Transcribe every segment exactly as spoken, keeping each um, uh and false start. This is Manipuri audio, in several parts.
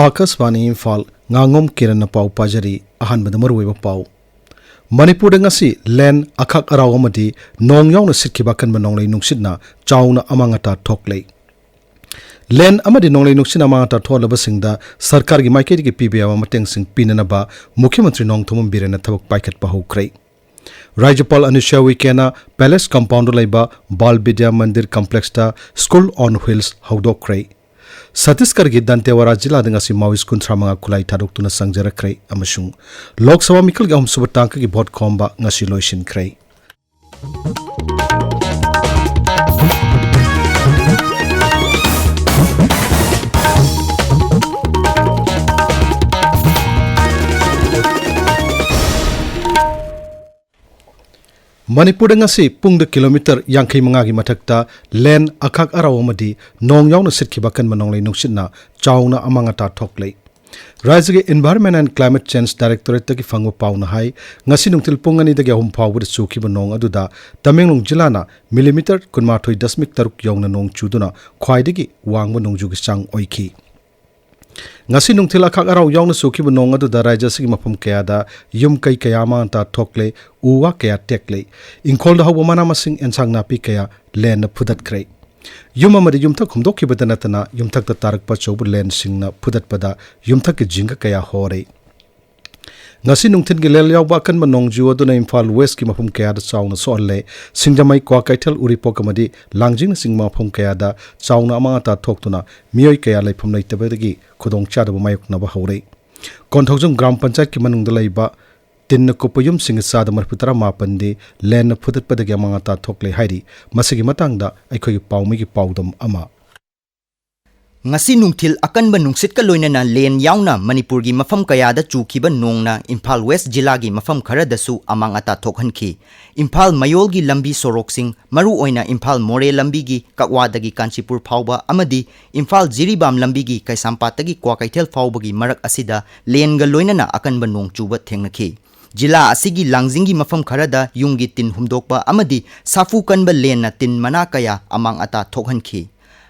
ꯑꯥꯀꯥꯁꯕꯥꯅꯤ ꯏꯝꯐꯥꯜ, ꯉꯥꯉꯣꯝ ꯀꯤꯔꯟꯅ ꯄꯥꯎ ꯄꯥꯖꯔꯤ꯫ ꯑꯍꯥꯟꯕꯗ ꯃꯔꯨꯑꯣꯏꯕ ꯄꯥꯎ꯫ ꯃꯅꯤꯄꯨꯔꯗ ꯉꯁꯤ ꯂꯦꯟ, ꯑꯈꯥꯛ ꯑꯔꯥꯎ ꯑꯃꯗꯤ ꯅꯣꯡ ꯌꯥꯎꯅ ꯁꯤꯠꯈꯤꯕ ꯑꯀꯟꯕ ꯅꯣꯡꯂꯩ ꯅꯨꯡꯁꯤꯠꯅ ꯆꯥꯎꯅ ꯑꯃꯥꯡ ꯑꯇꯥ ꯊꯣꯛꯂꯦ꯫ ꯂꯦꯟ ꯑꯃꯗꯤ ꯅꯣꯡꯂꯩ ꯅꯨꯡꯁꯤꯠꯅ ꯑꯃꯥꯡ ꯑꯇꯥ ꯊꯣꯛꯍꯜꯂꯕꯁꯤꯡꯗ ꯁꯔꯀꯥꯔꯒꯤ ꯃꯥꯏꯀꯩꯗꯒꯤ ꯄꯤꯕ ꯌꯥꯕ ꯃꯇꯦꯡꯁꯤꯡ ꯄꯤꯅꯅꯕ ꯃꯨꯈ꯭ꯌ ꯃꯟꯇ꯭ꯔꯤ ꯅꯣꯡꯊꯣꯝꯕꯝ ꯕꯤꯔꯦꯟꯅ ꯊꯕꯛ ꯄꯥꯏꯈꯠꯄ ꯍꯧꯈ꯭ꯔꯦ꯫ ꯔꯥꯖ꯭ꯌꯄꯥꯜ ꯑꯅꯨꯁ꯭ꯌꯥ ꯎꯏꯀꯦꯅ ꯄꯦꯂꯦꯁ ꯀꯝꯄꯥꯎꯟꯗ ꯂꯩꯕ ꯕꯥꯜ ꯕꯤꯗ꯭ꯌꯥ ꯃꯟꯗꯤꯔ ꯀꯝꯄ꯭ꯂꯦꯛꯁꯇ ꯁ꯭ꯀꯨꯜ ꯑꯣꯟ ꯋꯤꯜꯁ ꯍꯧꯗꯣꯛꯈ꯭ꯔꯦ꯫ ꯁꯠꯇꯤꯁꯒꯔꯒꯤ ꯗꯟꯇꯦꯋꯥꯔꯥ ꯖꯤꯂꯥꯗ ꯉꯁꯤ ꯃꯥꯋꯤꯁ ꯀꯨꯟꯊ꯭ꯔꯥ ꯃꯉꯥ ꯈꯨꯠꯂꯥꯏ ꯊꯥꯗꯣꯛꯇꯨꯅ ꯆꯪꯖꯔꯛꯈ꯭ꯔꯦ ꯑꯃꯁꯨꯡ ꯂꯣꯛ ꯁꯚꯥ ꯃꯤꯈꯜꯒꯤ ꯑꯍꯨꯝꯁꯨꯕ ꯇꯥꯡꯀꯛꯀꯤ ꯚꯣꯠ ꯈꯣꯝꯕ ꯉꯁꯤ ꯂꯣꯏꯁꯤꯟꯈ꯭ꯔꯦ꯫ ꯃꯅꯤꯄꯨꯔꯗ ꯉꯁꯤ ꯄꯨꯡꯗ ꯀꯤꯂꯣꯃꯤꯇꯔ ꯌꯥꯡꯈꯩ ꯃꯉꯥꯒꯤ ꯃꯊꯛꯇ ꯂꯦꯟ, ꯑꯈꯥꯛ ꯑꯔꯥꯎ ꯑꯃꯗꯤ ꯅꯣꯡ ꯌꯥꯎꯅ ꯁꯤꯠꯈꯤꯕ ꯑꯀꯟꯕ ꯅꯣꯡꯂꯩ ꯅꯨꯡꯁꯤꯠꯅ ꯆꯥꯎꯅ ꯑꯃꯥꯡ ꯑꯇꯥ ꯊꯣꯛꯂꯦ꯫ ꯔꯥꯖ꯭ꯌꯒꯤ Environment and Climate Change Directorateꯇꯒꯤ ꯐꯪꯕ ꯄꯥꯎꯅ ꯍꯥꯏ, ꯉꯁꯤ ꯅꯨꯡꯊꯤꯜ ꯄꯨꯡ ꯑꯅꯤꯗꯒꯤ ꯑꯍꯨꯝ ꯐꯥꯎꯕꯗ ꯆꯨꯈꯤꯕ ꯅꯣꯡ ꯑꯗꯨꯗ ꯇꯃꯦꯡꯂꯣꯡ ꯖꯤꯂꯥꯅ ꯃꯤꯂꯤꯃꯤꯇꯔ ꯀꯨꯟꯃꯥꯊꯣꯏ ꯗꯁꯃꯤꯛ ꯇꯔꯨꯛ ꯌꯧꯅ ꯅꯣꯡ ꯆꯨꯗꯨꯅ ꯈ꯭ꯋꯥꯏꯗꯒꯤ ꯋꯥꯡꯕ ꯅꯣꯡꯖꯨꯒꯤ ꯆꯥꯡ ꯑꯣꯏꯈꯤ꯫ ꯉꯁꯤ ꯅꯨꯡꯊꯤꯜ ꯑꯈꯥꯛ ꯑꯔꯥꯎ ꯌꯥꯎꯅ ꯆꯨꯈꯤꯕ ꯅꯣꯡ ꯑꯗꯨꯗ ꯔꯥꯖ꯭ꯌ ꯑꯁꯤꯒꯤ ꯃꯐꯝ ꯀꯌꯥꯗ ꯌꯨꯝ ꯀꯩ ꯀꯌꯥ ꯑꯃꯥꯡ ꯑꯇꯥ ꯊꯣꯛꯂꯦ, ꯎ ꯋꯥ ꯀꯌꯥ ꯇꯦꯛꯂꯦ, ꯏꯪꯈꯣꯜꯗ ꯍꯧꯕ ꯃꯅꯥ ꯃꯁꯤꯡ, ꯑꯦꯟꯁꯥꯡ ꯅꯥꯄꯤ ꯀꯌꯥ ꯂꯦꯟꯅ ꯐꯨꯗꯠꯈ꯭ꯔꯦ꯫ ꯌꯨꯝ ꯑꯃꯗꯤ ꯌꯨꯝꯊꯛ ꯍꯨꯝꯗꯣꯛꯈꯤꯕꯗ ꯅꯠꯇꯅ ꯌꯨꯝꯊꯛꯇ ꯇꯥꯔꯛꯄ ꯑꯆꯧꯕ ꯂꯦꯟꯁꯤꯡꯅ ꯐꯨꯗꯠꯄꯗ ꯌꯨꯝꯊꯛꯀꯤ ꯖꯤꯡꯒ ꯀꯌꯥ ꯍꯣꯔꯦ꯫ ꯉꯁꯤ ꯅꯨꯡꯊꯤꯜꯒꯤ ꯂꯦꯟ ꯌꯥꯎꯕ ꯑꯀꯟꯕ ꯅꯣꯡꯖꯨ ꯑꯗꯨꯅ ꯏꯝꯐꯥꯜ ꯋꯦꯁꯀꯤ ꯃꯐꯝ ꯀꯌꯥꯗ ꯆꯥꯎꯅ ꯁꯣꯛꯍꯜꯂꯦ꯫ ꯁꯤꯡꯖꯃꯩ, ꯀ꯭ꯋꯥꯀꯩꯊꯦꯜ, ꯎꯔꯤꯄꯣꯛ ꯑꯃꯗꯤ ꯂꯥꯡꯖꯤꯡꯅꯆꯤꯡꯕ ꯃꯐꯝ ꯀꯌꯥꯗ ꯆꯥꯎꯅ ꯑꯃꯥꯡ ꯑꯇꯥ ꯊꯣꯛꯇꯨꯅ ꯃꯤꯑꯣꯏ ꯀꯌꯥ ꯂꯩꯐꯝ ꯂꯩꯇꯕꯗꯒꯤ ꯈꯨꯗꯣꯡꯆꯥꯗꯕ ꯃꯥꯌꯣꯛꯅꯕ ꯍꯧꯔꯦ꯫ ꯀꯣꯟꯊꯧꯖꯝ ꯒ꯭ꯔꯥꯝ ꯄꯟꯆꯥꯌꯠꯀꯤ ꯃꯅꯨꯡꯗ ꯂꯩꯕ ꯇꯤꯟꯅ ꯀꯨꯞꯄ ꯌꯨꯝꯁꯤꯡꯒꯤ ꯆꯥꯗ ꯃꯔꯤꯐꯨ ꯇꯔꯥ ꯃꯥꯄꯟꯗꯤ ꯂꯦꯟꯅ ꯐꯨꯗꯠꯄꯗꯒꯤ ꯑꯃꯥꯡ ꯑꯇꯥ ꯊꯣꯛꯂꯦ ꯍꯥꯏꯔꯤ꯫ ꯃꯁꯤꯒꯤ ꯃꯇꯥꯡꯗ ꯑꯩꯈꯣꯏꯒꯤ ꯄꯥꯎꯃꯤꯒꯤ ꯄꯥꯎꯗꯝ ꯑꯃ꯫ ꯉꯁꯤ ꯅꯨꯡꯊꯤꯜ ꯑꯀꯟꯕ ꯅꯨꯡꯁꯤꯠꯀ ꯂꯣꯏꯅꯅ ꯂꯦꯟ ꯌꯥꯎꯅ ꯃꯅꯤꯄꯨꯔꯒꯤ ꯃꯐꯝ ꯀꯌꯥꯗ ꯆꯨꯈꯤꯕ ꯅꯣꯡꯅ ꯏꯝꯐꯥꯜ ꯋꯦꯁ ꯖꯤꯂꯥꯒꯤ ꯃꯐꯝ ꯈꯔꯗꯁꯨ ꯑꯃꯥꯡ ꯑꯇꯥ ꯊꯣꯛꯍꯟꯈꯤ꯫ ꯏꯝꯐꯥꯜ ꯃꯌꯣꯜꯒꯤ ꯂꯝꯕꯤ ꯁꯣꯔꯣꯛꯁꯤꯡ, ꯃꯔꯨꯑꯣꯏꯅ ꯏꯝꯐꯥꯜ ꯃꯣꯔꯦ ꯂꯝꯕꯤꯒꯤ ꯀꯛꯋꯥꯗꯒꯤ ꯀꯥꯟꯆꯤꯄꯨꯔ ꯐꯥꯎꯕ ꯑꯃꯗꯤ ꯏꯝꯐꯥꯜ ꯖꯤꯔꯤꯕꯥꯝ ꯂꯝꯕꯤꯒꯤ ꯀꯩꯁꯥꯝꯄꯥꯠꯇꯒꯤ ꯀ꯭ꯋꯥꯀꯩꯊꯦꯜ ꯐꯥꯎꯕꯒꯤ ꯃꯔꯛ ꯑꯁꯤꯗ ꯂꯦꯟꯒ ꯂꯣꯏꯅꯅ ꯑꯀꯟꯕ ꯅꯣꯡ ꯆꯨꯕ ꯊꯦꯡꯅꯈꯤ꯫ ꯖꯤꯂꯥ ꯑꯁꯤꯒꯤ ꯂꯥꯡꯖꯤꯡꯒꯤ ꯃꯐꯝ ꯈꯔꯗ ꯌꯨꯝꯒꯤ ꯇꯤꯟ ꯍꯨꯝꯗꯣꯛꯄ ꯑꯃꯗꯤ ꯁꯥꯐꯨ ꯀꯟꯕ ꯂꯦꯟꯅ ꯇꯤꯟ ꯃꯅꯥ ꯀꯌꯥ ꯑꯃꯥꯡ ꯑꯇꯥ ꯊꯣꯛꯍꯟꯈꯤ꯫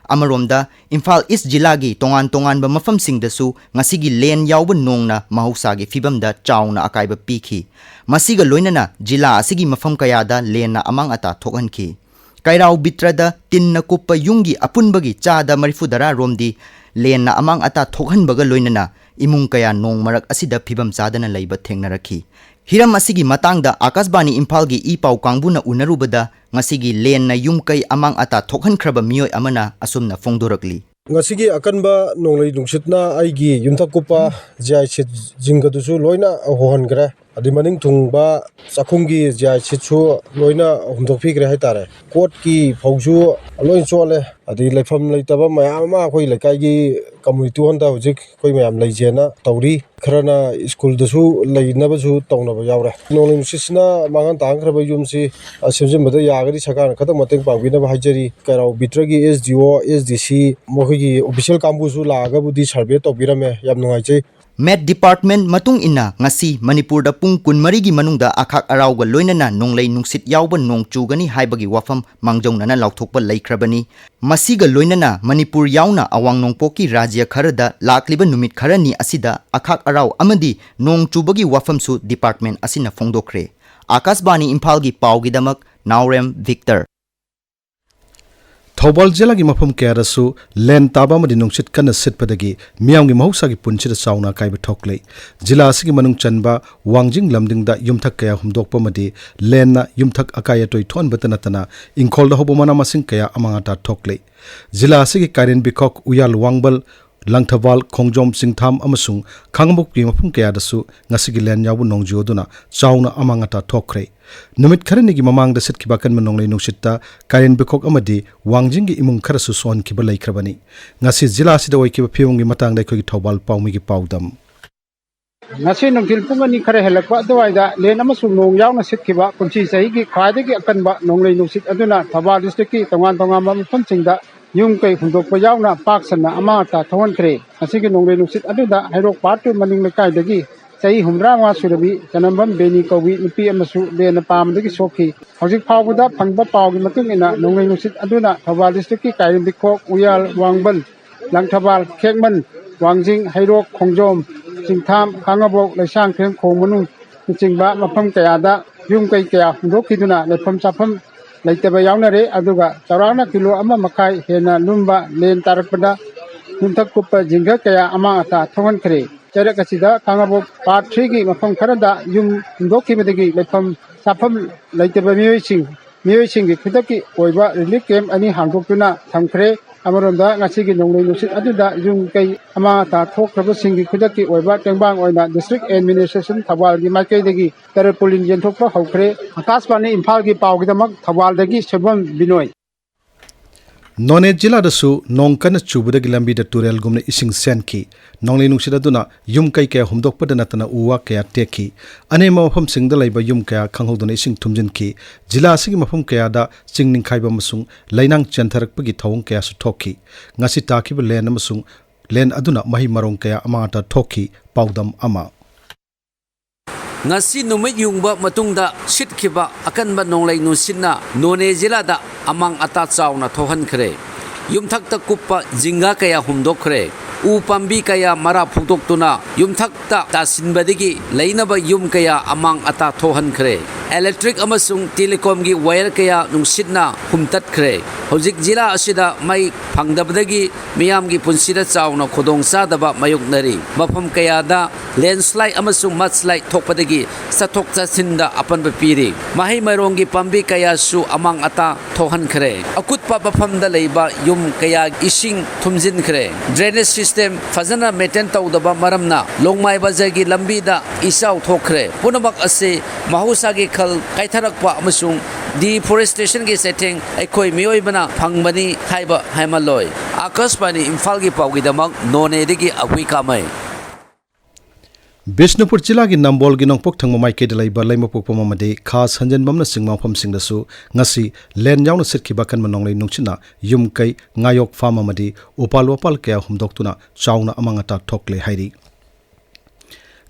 ꯑꯃꯔꯣꯝꯗ, ꯏꯝꯐꯥꯜ ꯏꯁ ꯖꯤꯂꯥꯒꯤ ꯇꯣꯉꯥꯟ ꯇꯣꯉꯥꯟꯕ ꯃꯐꯝꯁꯤꯡꯗꯁꯨ ꯉꯁꯤꯒꯤ ꯂꯦꯟ ꯌꯥꯎꯕ ꯅꯣꯡꯅ ꯃꯍꯧꯁꯥꯒꯤ ꯐꯤꯕꯝꯗ ꯆꯥꯎꯅ ꯑꯀꯥꯏꯕ ꯄꯤꯈꯤ꯫ ꯃꯁꯤꯒ ꯂꯣꯏꯅꯅ ꯖꯤꯂꯥ ꯑꯁꯤꯒꯤ ꯃꯐꯝ ꯀꯌꯥꯗ ꯂꯦꯟꯅ ꯑꯃꯥꯡ ꯑꯇꯥ ꯊꯣꯛꯍꯟꯈꯤ꯫ ꯀꯩꯔꯥꯎ ꯕꯤꯇ꯭ꯔꯗ ꯇꯤꯟꯅ ꯀꯨꯞꯄ ꯌꯨꯝꯒꯤ ꯑꯄꯨꯟꯕꯒꯤ ꯆꯥꯗ ꯃꯔꯤꯐꯨ ꯇꯔꯥ ꯔꯣꯝꯗꯤ ꯂꯦꯟꯅ ꯑꯃꯥꯡ ꯑꯇꯥ ꯊꯣꯛꯍꯟꯕꯒ ꯂꯣꯏꯅꯅ ꯏꯃꯨꯡ ꯀꯌꯥ ꯅꯣꯡ ꯃꯔꯛ ꯑꯁꯤꯗ ꯐꯤꯕꯝ ꯆꯥꯗꯅ ꯂꯩꯕ ꯊꯦꯡꯅꯔꯛꯈꯤ꯫ ꯍꯤꯔꯝ ꯑꯁꯤꯒꯤ ꯃꯇꯥꯡꯗ ꯑꯀꯥꯁꯕꯥꯅꯤ ꯏꯝꯐꯥꯜꯒꯤ ꯏ ꯄꯥꯎ ꯀꯥꯡꯕꯨꯅ ꯎꯅꯔꯨꯕꯗ, ꯉꯁꯤꯒꯤ ꯂꯦꯟꯅ ꯌꯨꯝ ꯀꯩ ꯑꯃꯥꯡ ꯑꯇꯥ ꯊꯣꯛꯍꯟꯈ꯭ꯔꯕ ꯃꯤꯑꯣꯏ ꯑꯃꯅ ꯑꯁꯨꯝꯅ ꯐꯣꯡꯗꯣꯔꯛꯂꯤ꯫ ꯉꯁꯤꯒꯤ ꯑꯀꯟꯕ ꯅꯣꯡꯂꯩ ꯅꯨꯡꯁꯤꯠꯅ ꯑꯩꯒꯤ ꯌꯨꯝꯊꯛ ꯀꯨꯞꯄ ꯖꯤꯌꯥꯏ ꯁꯤꯠꯁꯤꯡ ꯑꯗꯨꯁꯨ ꯂꯣꯏꯅ ꯍꯣꯍꯟꯈ꯭ꯔꯦ꯫ ꯑꯗꯩ ꯃꯅꯤꯡ ꯊꯨꯡꯕ ꯆꯥꯛꯈꯨꯝꯒꯤ ꯖꯤꯌꯥꯏ ꯁꯤꯠꯁꯨ ꯂꯣꯏꯅ ꯍꯨꯝꯗꯣꯛꯄꯤꯈ꯭ꯔꯦ ꯍꯥꯏꯇꯥꯔꯦ꯫ ꯀꯣꯠꯀꯤ ꯐꯧꯁꯨ ꯂꯣꯏ ꯆꯣꯠꯂꯦ꯫ ꯑꯗꯩ ꯂꯩꯐꯝ ꯂꯩꯇꯕ ꯃꯌꯥꯝ ꯑꯃ ꯑꯩꯈꯣꯏ ꯂꯩꯀꯥꯏꯒꯤ community ꯍꯣꯜꯗ ꯍꯧꯖꯤꯛ ꯑꯩꯈꯣꯏ ꯃꯌꯥꯝ ꯂꯩꯖꯦꯅ ꯇꯧꯔꯤ꯫ ꯈꯔꯅ ꯁ꯭ꯀꯨꯜꯗꯁꯨ ꯂꯩꯅꯕꯁꯨ ꯇꯧꯅꯕ ꯌꯥꯎꯔꯦ꯫ ꯅꯣꯡꯂꯩ ꯅꯨꯡꯁꯤꯠꯁꯤꯅ ꯃꯥꯡꯍꯟ ꯇꯥꯍꯟꯈ꯭ꯔꯕ ꯌꯨꯝꯁꯤ, ꯑ, ꯁꯦꯝꯖꯤꯟꯕꯗ ꯌꯥꯔꯒꯗꯤ ꯁꯔꯀꯥꯔꯅ ꯈꯤꯇꯪ ꯃꯇꯦꯡ ꯄꯥꯡꯕꯤꯅꯕ ꯍꯥꯏꯖꯔꯤ꯫ ꯀꯩꯔꯥꯎ ꯕꯤꯇ꯭ꯔꯒꯤ ꯑꯦꯁ ꯗꯤ ꯑꯣ, ꯑꯦꯁ ꯗꯤ ꯁꯤ, ꯃꯈꯣꯏꯒꯤ official ꯀꯥꯡꯕꯨꯁꯨ ꯂꯥꯛꯑꯒꯕꯨꯗꯤ survey ꯇꯧꯕꯤꯔꯝꯃꯦ꯫ ꯌꯥꯝ ꯅꯨꯡꯉꯥꯏꯖꯩ꯫ Met Department ꯃꯇꯨꯡ ꯏꯟꯅ, ꯉꯁꯤ ꯃꯅꯤꯄꯨꯔꯗ ꯄꯨꯡ ꯀꯨꯟꯃꯔꯤꯒꯤ ꯃꯅꯨꯡꯗ ꯑꯈꯥꯛ ꯑꯔꯥꯎꯒ ꯂꯣꯏꯅꯅ ꯅꯣꯡꯂꯩ ꯅꯨꯡꯁꯤꯠ ꯌꯥꯎꯕ ꯅꯣꯡ ꯆꯨꯒꯅꯤ ꯍꯥꯏꯕꯒꯤ ꯋꯥꯐꯝ ꯃꯥꯡꯖꯧꯅꯅ ꯂꯥꯎꯊꯣꯛꯄ ꯂꯩꯈ꯭ꯔꯕꯅꯤ꯫ ꯃꯁꯤꯒ ꯂꯣꯏꯅꯅ ꯃꯅꯤꯄꯨꯔ ꯌꯥꯎꯅ ꯑꯋꯥꯡ ꯅꯣꯡꯄꯣꯛꯀꯤ ꯔꯥꯖ꯭ꯌ ꯈꯔꯗ ꯂꯥꯛꯂꯤꯕ ꯅꯨꯃꯤꯠ ꯈꯔꯅꯤ ꯑꯁꯤꯗ ꯑꯈꯥꯛ ꯑꯔꯥꯎ ꯑꯃꯗꯤ ꯅꯣꯡ ꯆꯨꯕꯒꯤ ꯋꯥꯐꯝꯁꯨ department ꯑꯁꯤꯅ ꯐꯣꯡꯗꯣꯛꯈ꯭ꯔꯦ꯫ ꯑꯀꯥꯁꯕꯥꯅꯤ ꯏꯝꯐꯥꯜꯒꯤ ꯄꯥꯎꯒꯤꯗꯃꯛ ꯅꯥꯎꯔꯦꯝ ꯚꯤꯛꯇꯔ꯫ ꯊꯧꯕꯥꯜ ꯖꯤꯂꯥꯒꯤ ꯃꯐꯝ ꯀꯌꯥꯗꯁꯨ ꯂꯦꯟ ꯇꯥꯕ ꯑꯃꯗꯤ ꯅꯨꯡꯁꯤꯠ ꯀꯟꯅ ꯁꯤꯠꯄꯗꯒꯤ ꯃꯤꯌꯥꯝꯒꯤ ꯃꯍꯧꯁꯥꯒꯤ ꯄꯨꯟꯁꯤꯗ ꯆꯥꯎꯅ ꯑꯀꯥꯏꯕ ꯊꯣꯛꯂꯦ꯫ ꯖꯤꯂꯥ ꯑꯁꯤꯒꯤ ꯃꯅꯨꯡ ꯆꯟꯕ ꯋꯥꯡꯖꯤꯡ ꯂꯝꯗꯤꯡꯗ ꯌꯨꯝꯊꯛ ꯀꯌꯥ ꯍꯨꯝꯗꯣꯛꯄ ꯑꯃꯗꯤ ꯂꯦꯟꯅ ꯌꯨꯝꯊꯛ ꯑꯀꯥꯏ ꯑꯇꯣꯏ ꯊꯣꯛꯍꯟꯕꯇ ꯅꯠꯇꯅ ꯏꯪꯈꯣꯜꯗ ꯍꯧꯕ ꯃꯅꯥ ꯃꯁꯤꯡ ꯀꯌꯥ ꯑꯃꯥꯡ ꯑꯇꯥ ꯊꯣꯛꯂꯦ꯫ ꯖꯤꯂꯥ ꯑꯁꯤꯒꯤ ꯀꯥꯏꯔꯦꯟ ꯕꯤꯈꯣꯛ, ꯎꯌꯥꯜ ꯋꯥꯡꯕꯜ, ꯂꯪꯊꯕꯥꯜ, ꯈꯣꯡꯖꯣꯝ ꯆꯤꯡꯊꯥꯝ ꯑꯃꯁꯨꯡ ꯈꯥꯡꯉꯕꯣꯛꯀꯤ ꯃꯐꯝ ꯀꯌꯥꯗꯁꯨ ꯉꯁꯤꯒꯤ ꯂꯦꯟ ꯌꯥꯎꯕ ꯅꯣꯡꯖꯨ ꯑꯗꯨꯅ ꯆꯥꯎꯅ ꯑꯃꯥꯡ ꯑꯇꯥ ꯊꯣꯛꯈ꯭ꯔꯦ꯫ ꯅꯨꯃꯤꯠ ꯈꯔꯅꯤꯒꯤ ꯃꯃꯥꯡꯗ ꯁꯤꯠꯈꯤꯕ ꯑꯀꯟꯕ ꯅꯣꯡꯂꯩ ꯅꯨꯡꯁꯤꯠꯇ ꯀꯥꯏꯔꯦꯟ ꯕꯤꯈꯣꯛ ꯑꯃꯗꯤ ꯋꯥꯡꯖꯤꯡꯒꯤ ꯏꯃꯨꯡ ꯈꯔꯁꯨ ꯁꯣꯛꯍꯟꯈꯤꯕ ꯂꯩꯈ꯭ꯔꯕꯅꯤ꯫ ꯉꯁꯤ ꯖꯤꯂꯥ ꯑꯁꯤꯗ ꯑꯣꯏꯈꯤꯕ ꯐꯤꯕꯝꯒꯤ ꯃꯇꯥꯡꯗ ꯑꯩꯈꯣꯏꯒꯤ ꯊꯧꯕꯥꯜ ꯄꯥꯎꯃꯤꯒꯤ ꯄꯥꯎꯗꯝ꯫ ꯉꯁꯤ ꯅꯨꯡꯊꯤꯜ ꯄꯨꯡ ꯑꯅꯤ ꯈꯔ ꯍꯦꯜꯂꯛꯄ ꯑꯗꯨꯋꯥꯏꯗ ꯂꯦꯟ ꯑꯃꯁꯨꯡ ꯅꯣꯡ ꯌꯥꯎꯅ ꯁꯤꯠꯈꯤꯕ ꯀꯨꯝꯁꯤ ꯆꯍꯤꯒꯤ ꯈ꯭ꯋꯥꯏꯗꯒꯤ ꯑꯀꯟꯕ ꯅꯣꯡꯂꯩ ꯅꯨꯡꯁꯤꯠ ꯑꯗꯨꯅ ꯊꯧꯕꯥꯜ district ꯀꯤ ꯇꯣꯉꯥꯟ ꯇꯣꯉꯥꯟꯕ ꯃꯐꯝꯁꯤꯡꯗ ꯌꯨꯝ ꯀꯩ ꯍꯨꯟꯗꯣꯛꯄ ꯌꯥꯎꯅ ꯄꯥꯛ ꯁꯟꯅ ꯑꯃꯥꯡ ꯑꯇꯥ ꯊꯣꯛꯍꯟꯈ꯭ꯔꯦ꯫ ꯃꯁꯤꯒꯤ ꯅꯣꯡꯂꯩ ꯅꯨꯡꯁꯤꯠ ꯑꯗꯨꯗ ꯍꯩꯔꯣꯛ part two ꯃꯅꯤꯡ ꯂꯩꯀꯥꯏꯗꯒꯤ ꯆꯍꯤ ꯍꯨꯝꯗ꯭ꯔꯥ ꯃꯉꯥ ꯁꯨꯔꯕꯤ ꯆꯅꯝꯕꯝ ꯕꯦꯅꯤ ꯀꯧꯕꯤ ꯅꯨꯄꯤ ꯑꯃꯁꯨ ꯂꯦꯟꯅ ꯄꯥꯝꯕꯗꯒꯤ ꯁꯣꯛꯈꯤ꯫ ꯍꯧꯖꯤꯛ ꯐꯥꯎꯕꯗ ꯐꯪꯕ ꯄꯥꯎꯒꯤ ꯃꯇꯨꯡ ꯏꯟꯅ, ꯅꯣꯡꯂꯩ ꯅꯨꯡꯁꯤꯠ ꯑꯗꯨꯅ ꯊꯧꯕꯥꯜ district ꯀꯤ ꯀꯥꯏꯔꯦꯝꯕꯤꯈꯣꯛ, ꯎꯌꯥꯜ, ꯋꯥꯡꯕꯟ, ꯂꯪꯊꯕꯥꯜ, ꯈꯦꯛꯃꯟ, ꯋꯥꯡꯖꯤꯡ, ꯍꯩꯔꯣꯛ, ꯈꯣꯡꯖꯣꯝ, ꯆꯤꯡꯊꯥꯝ, ꯈꯥꯉꯕꯣꯛ, ꯂꯩꯁꯥꯡꯊꯦꯝ, ꯈꯣꯡ ꯃꯅꯨꯡ ꯅꯆꯤꯡꯕ ꯃꯐꯝ ꯀꯌꯥꯗ ꯌꯨꯝ ꯀꯩ ꯀꯌꯥ ꯍꯨꯟꯗꯣꯛꯈꯤꯗꯨꯅ ꯂꯩꯐꯝ ꯆꯥꯐꯝ ꯂꯩꯇꯕ ꯌꯥꯎꯅꯔꯦ꯫ ꯑꯗꯨꯒ ꯆꯥꯎꯔꯥꯛꯅ ꯀꯤꯂꯣ ꯑꯃ ꯃꯈꯥꯏ ꯍꯦꯟꯅ ꯂꯨꯝꯕ ꯂꯦꯟ ꯇꯥꯔꯛꯄꯗ ꯌꯨꯝꯊꯛ ꯀꯨꯞꯄ ꯖꯤꯡꯒ ꯀꯌꯥ ꯑꯃꯥꯡ ꯑꯇꯥ ꯊꯣꯛꯍꯟꯈ꯭ꯔꯦ꯫ ꯆꯩꯔꯛ ꯑꯁꯤꯗ ꯈꯥꯉꯕꯣꯛ part three ꯒꯤ ꯃꯐꯝ ꯈꯔꯗ ꯌꯨꯝ ꯍꯨꯟꯗꯣꯛꯈꯤꯕꯗꯒꯤ ꯂꯩꯐꯝ ꯆꯥꯐꯝ ꯂꯩꯇꯕ ꯃꯤꯑꯣꯏꯁꯤꯡ, ꯃꯤꯑꯣꯏꯁꯤꯡꯒꯤ ꯈꯨꯗꯛꯀꯤ ꯑꯣꯏꯕ relief camp ꯑꯅꯤ ꯍꯥꯡꯗꯣꯛꯇꯨꯅ ꯊꯝꯈ꯭ꯔꯦ꯫ ꯑꯃꯔꯣꯝꯗ, ꯉꯁꯤꯒꯤ ꯅꯣꯡꯂꯩ ꯅꯨꯡꯁꯤꯠ ꯑꯗꯨꯗ ꯌꯨꯝ ꯀꯩ ꯑꯃꯥꯡ ꯑꯇꯥ ꯊꯣꯛꯈ꯭ꯔꯕꯁꯤꯡꯒꯤ ꯈꯨꯗꯛꯀꯤ ꯑꯣꯏꯕ ꯇꯦꯡꯕꯥꯡ ꯑꯣꯏꯅ district administration ꯊꯧꯕꯥꯜꯒꯤ ꯃꯥꯏꯀꯩꯗꯒꯤ tarpaulin ꯌꯦꯟꯊꯣꯛꯄ ꯍꯧꯈ꯭ꯔꯦ꯫ ꯑꯀꯥꯁꯕꯥꯅꯤ ꯏꯝꯐꯥꯜꯒꯤ ꯄꯥꯎꯒꯤꯗꯃꯛ ꯊꯧꯕꯥꯜꯗꯒꯤ ꯁꯣꯏꯕꯝ ꯕꯤꯅꯣꯏ꯫ ꯅꯣꯅꯦ ꯖꯤꯂꯥꯗꯁꯨ ꯅꯣꯡ ꯀꯟꯅ ꯆꯨꯕꯗꯒꯤ ꯂꯝꯕꯤꯗ ꯇꯨꯔꯦꯜꯒꯨꯝꯅ ꯏꯁꯤꯡ ꯆꯦꯟꯈꯤ꯫ ꯅꯣꯡꯂꯩ ꯅꯨꯡꯁꯤꯠ ꯑꯗꯨꯅ ꯌꯨꯝ ꯀꯩ ꯀꯌꯥ ꯍꯨꯝꯗꯣꯛꯄꯗ ꯅꯠꯇꯅ ꯎ ꯋꯥ ꯀꯌꯥ ꯇꯦꯛꯈꯤ꯫ ꯑꯅꯦꯝꯕ ꯃꯐꯝꯁꯤꯡꯗ ꯂꯩꯕ ꯌꯨꯝ ꯀꯌꯥ ꯈꯪꯍꯧꯗꯅ ꯏꯁꯤꯡ ꯊꯨꯝꯖꯤꯟꯈꯤ꯫ ꯖꯤꯂꯥ ꯑꯁꯤꯒꯤ ꯃꯐꯝ ꯀꯌꯥꯗ ꯆꯤꯡ ꯅꯤꯡꯈꯥꯏꯕ ꯑꯃꯁꯨꯡ ꯂꯩꯅꯥꯡ ꯆꯦꯟꯊꯔꯛꯄꯒꯤ ꯊꯧꯑꯣꯡ ꯀꯌꯥꯁꯨ ꯊꯣꯛꯈꯤ꯫ ꯉꯁꯤ ꯇꯥꯈꯤꯕ ꯂꯦꯟ ꯑꯃꯁꯨꯡ ꯂꯦꯟ ꯑꯗꯨꯅ ꯃꯍꯩ ꯃꯔꯣꯡ ꯀꯌꯥ ꯑꯃꯥꯡ ꯑꯇꯥ ꯊꯣꯛꯈꯤ꯫ ꯄꯥꯎꯗꯝ ꯑꯃ꯫ ꯉꯁꯤ ꯅꯨꯃꯤꯠ ꯌꯨꯡꯕ ꯃꯇꯨꯡꯗ ꯁꯤꯠꯈꯤꯕ ꯑꯀꯟꯕ ꯅꯣꯡꯂꯩ ꯅꯨꯡꯁꯤꯠꯅ ꯅꯣꯅꯦ ꯖꯤꯂꯥꯗ ꯑꯃꯥꯡ ꯑꯇꯥ ꯆꯥꯎꯅ ꯊꯣꯛꯍꯟꯈ꯭ꯔꯦ꯫ ꯌꯨꯝꯊꯛꯇ ꯀꯨꯞꯄ ꯖꯤꯡꯒ ꯀꯌꯥ ꯍꯨꯝꯗꯣꯛꯈ꯭ꯔꯦ꯫ ꯎ ꯄꯥꯝꯕꯤ ꯀꯌꯥ ꯃꯔꯥ ꯐꯨꯛꯇꯣꯛꯇꯨꯅ ꯌꯨꯝꯊꯛꯇ ꯇꯥꯁꯤꯟꯕꯗꯒꯤ ꯂꯩꯅꯕ ꯌꯨꯝ ꯀꯌꯥ ꯑꯃꯥꯡ ꯑꯇꯥ ꯊꯣꯛꯍꯟꯈ꯭ꯔꯦ꯫ Electric ꯑꯃꯁꯨꯡ telecom ꯒꯤ wire ꯀꯌꯥ ꯅꯨꯡꯁꯤꯠꯅ ꯍꯨꯝꯇꯠꯈ꯭ꯔꯦ꯫ ꯍꯧꯖꯤꯛ ꯖꯤꯂꯥ ꯑꯁꯤꯗ ꯃꯩ ꯐꯪꯗꯕꯗꯒꯤ ꯃꯤꯌꯥꯝꯒꯤ ꯄꯨꯟꯁꯤꯗ ꯆꯥꯎꯅ ꯈꯨꯗꯣꯡꯆꯥꯗꯕ ꯃꯥꯌꯣꯛꯅꯔꯤ꯫ ꯃꯐꯝ ꯀꯌꯥꯗ landslide ꯑꯃꯁꯨꯡ mudslide ꯊꯣꯛꯄꯗꯒꯤ ꯆꯠꯊꯣꯛ ꯆꯠꯁꯤꯟꯗ ꯑꯄꯟꯕ ꯄꯤꯔꯤ꯫ ꯃꯍꯩ ꯃꯔꯣꯡꯒꯤ ꯄꯥꯝꯕꯤ ꯀꯌꯥꯁꯨ ꯑꯃꯥꯡ ꯑꯇꯥ ꯊꯣꯛꯍꯟꯈ꯭ꯔꯦ꯫ ꯑꯀꯨꯠꯄ ꯃꯐꯝꯗ ꯂꯩꯕ ꯌꯨꯝ ꯀꯌꯥ ꯏꯁꯤꯡ ꯊꯨꯝꯖꯤꯟꯈ꯭ꯔꯦ꯫ Drainage system ꯐꯖꯅ maintain ꯇꯧꯗꯕ ꯃꯔꯝꯅ ꯂꯣꯡꯃꯥꯏ ꯕꯖꯥꯔꯒꯤ ꯂꯝꯕꯤꯗ ꯏꯆꯥꯎ ꯊꯣꯛꯈ꯭ꯔꯦ꯫ ꯄꯨꯝꯅꯃꯛ ꯑꯁꯤ ꯃꯍꯧꯁꯥꯒꯤ ꯈꯜ ꯀꯥꯏꯊꯔꯛꯄ ꯑꯃꯁꯨꯡ deforestation ꯒꯤ ꯆꯩꯊꯦꯡ ꯑꯩꯈꯣꯏ ꯃꯤꯑꯣꯏꯕꯅ ꯐꯪꯕꯅꯤ ꯍꯥꯏꯕ ꯍꯥꯏꯃꯜꯂꯣꯏ꯫ ꯑꯀꯥꯁꯕꯥꯅꯤ ꯏꯝꯐꯥꯜꯒꯤ ꯄꯥꯎꯒꯤꯗꯃꯛ ꯅꯣꯅꯦꯗꯒꯤ ꯑꯒꯨꯏ ꯀꯥꯃꯩ꯫ ꯕꯤꯁꯅꯨꯄꯨꯔ ꯖꯤꯂꯥꯒꯤ ꯅꯝꯕꯣꯜꯒꯤ ꯅꯣꯡꯄꯣꯛ ꯊꯪꯕ ꯃꯥꯏꯀꯩꯗ ꯂꯩꯕ ꯂꯩꯃꯄꯣꯛꯄꯝ ꯑꯃꯗꯤ ꯈꯥ ꯁꯟꯖꯦꯟꯕꯝꯅꯆꯤꯡꯕ ꯃꯐꯝꯁꯤꯡꯗꯁꯨ ꯉꯁꯤ ꯂꯦꯟ ꯌꯥꯎꯅ ꯁꯤꯠꯈꯤꯕ ꯑꯀꯟꯕ ꯅꯣꯡꯂꯩ ꯅꯨꯡꯁꯤꯠꯅ ꯌꯨꯝ ꯀꯩ, ꯉꯥꯌꯣꯛ farm ꯑꯃꯗꯤ ꯎꯄꯥꯜ ꯋꯥꯄꯥꯜ ꯀꯌꯥ ꯍꯨꯝꯗꯣꯛꯇꯨꯅ ꯆꯥꯎꯅ ꯑꯃꯥꯡ ꯑꯇꯥ ꯊꯣꯛꯂꯦ ꯍꯥꯏꯔꯤ꯫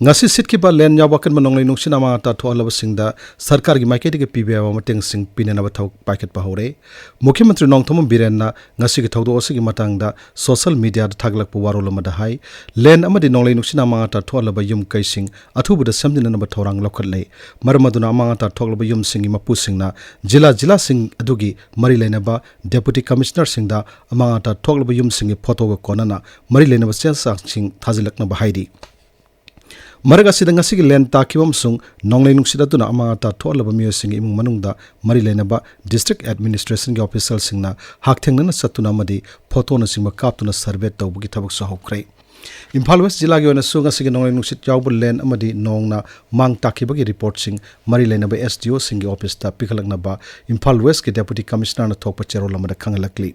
ꯉꯁꯤ ꯁꯤꯠꯈꯤꯕ ꯂꯦꯟ ꯌꯥꯎꯕ ꯑꯀꯟꯕ ꯅꯣꯡꯂꯩ ꯅꯨꯡꯁꯤꯠꯅ ꯑꯃꯥꯡ ꯑꯇꯥ ꯊꯣꯛꯍꯜꯂꯕꯁꯤꯡꯗ ꯁꯔꯀꯥꯔꯒꯤ ꯃꯥꯏꯀꯩꯗꯒꯤ ꯄꯤꯕ ꯌꯥꯕ ꯃꯇꯦꯡꯁꯤꯡ ꯄꯤꯅꯅꯕ ꯊꯕꯛ ꯄꯥꯏꯈꯠꯄ ꯍꯧꯔꯦ꯫ ꯃꯨꯈ꯭ꯌ ꯃꯟꯇ꯭ꯔꯤ ꯅꯣꯡꯊꯣꯝꯕꯝ ꯕꯤꯔꯦꯟꯅ ꯉꯁꯤꯒꯤ ꯊꯧꯗꯣꯛ ꯑꯁꯤꯒꯤ ꯃꯇꯥꯡꯗ ꯁꯣꯁꯤꯌꯦꯜ ꯃꯤꯗꯤꯌꯥꯗ ꯊꯥꯒꯠꯂꯛꯄ ꯋꯥꯔꯣꯜ ꯑꯃꯗ ꯍꯥꯏ, ꯂꯦꯟ ꯑꯃꯗꯤ ꯅꯣꯡꯂꯩ ꯅꯨꯡꯁꯤꯠꯅ ꯑꯃꯥꯡ ꯑꯇꯥ ꯊꯣꯛꯍꯜꯂꯕ ꯌꯨꯝ ꯀꯩꯁꯤꯡ ꯑꯊꯨꯕꯗ ꯁꯦꯝꯖꯤꯟꯅꯅꯕ ꯊꯧꯔꯥꯡ ꯂꯧꯈꯠꯂꯦ꯫ ꯃꯔꯝ ꯑꯗꯨꯅ ꯑꯃꯥꯡ ꯑꯇꯥ ꯊꯣꯛꯂꯕ ꯌꯨꯝꯁꯤꯡꯒꯤ ꯃꯄꯨꯁꯤꯡꯅ ꯖꯤꯂꯥ ꯖꯤꯂꯥꯁꯤꯡ ꯑꯗꯨꯒꯤ ꯃꯔꯤ ꯂꯩꯅꯕ ꯗꯦꯄꯨꯇꯤ ꯀꯃꯤꯁꯅꯔꯁꯤꯡꯗ ꯑꯃꯥꯡ ꯑꯇꯥ ꯊꯣꯛꯂꯕ ꯌꯨꯝꯁꯤꯡꯒꯤ ꯐꯣꯇꯣꯒ ꯀꯣꯟꯅꯅ ꯃꯔꯤ ꯂꯩꯅꯕ ꯆꯦ ꯆꯥꯡꯁꯤꯡ ꯊꯥꯖꯤꯜꯂꯛꯅꯕ ꯍꯥꯏꯔꯤ꯫ ꯃꯔꯛ ꯑꯁꯤꯗ ꯉꯁꯤꯒꯤ ꯂꯦꯟ ꯇꯥꯈꯤꯕ ꯑꯃꯁꯨꯡ ꯅꯣꯡꯂꯩ ꯅꯨꯡꯁꯤꯠ ꯑꯗꯨꯅ ꯑꯃꯥꯡ ꯑꯇꯥ ꯊꯣꯛꯍꯜꯂꯕ ꯃꯤꯑꯣꯏꯁꯤꯡꯒꯤ ꯏꯃꯨꯡ ꯃꯅꯨꯡꯗ ꯃꯔꯤ ꯂꯩꯅꯕ ꯗꯤꯁꯇ꯭ꯔꯤꯛ ꯑꯦꯗꯃꯤꯅꯤꯁꯇ꯭ꯔꯦꯁꯟꯒꯤ ꯑꯣꯐꯤꯁꯤꯌꯦꯜꯁꯤꯡꯅ ꯍꯛꯊꯦꯡꯅꯅ ꯆꯠꯇꯨꯅ ꯑꯃꯗꯤ ꯐꯣꯇꯣꯅꯆꯤꯡꯕ ꯀꯥꯞꯇꯨꯅ ꯁꯔꯚꯦ ꯇꯧꯕꯒꯤ ꯊꯕꯛꯁꯨ ꯍꯧꯈ꯭ꯔꯦ꯫ ꯏꯝꯐꯥꯜ ꯋꯦꯁ ꯖꯤꯂꯥꯒꯤ ꯑꯣꯏꯅꯁꯨ ꯉꯁꯤꯒꯤ ꯅꯣꯡꯂꯩ ꯅꯨꯡꯁꯤꯠ ꯌꯥꯎꯕ ꯂꯦꯟ ꯑꯃꯗꯤ ꯅꯣꯡꯅ ꯃꯥꯡ ꯇꯥꯛꯈꯤꯕꯒꯤ ꯔꯤꯄꯣꯔꯠꯁꯤꯡ ꯃꯔꯤ ꯂꯩꯅꯕ ꯑꯦꯁ ꯗꯤ ꯑꯣꯁꯤꯡꯒꯤ ꯑꯣꯐꯤꯁꯇ ꯄꯤꯈꯠꯂꯛꯅꯕ ꯏꯝꯐꯥꯜ ꯋꯦꯁꯀꯤ ꯗꯦꯄꯨꯇꯤ ꯀꯃꯤꯁꯅꯔꯅ ꯊꯣꯛꯄ ꯆꯦꯔꯣꯜ ꯑꯃꯗ ꯈꯪꯍꯜꯂꯛꯂꯤ꯫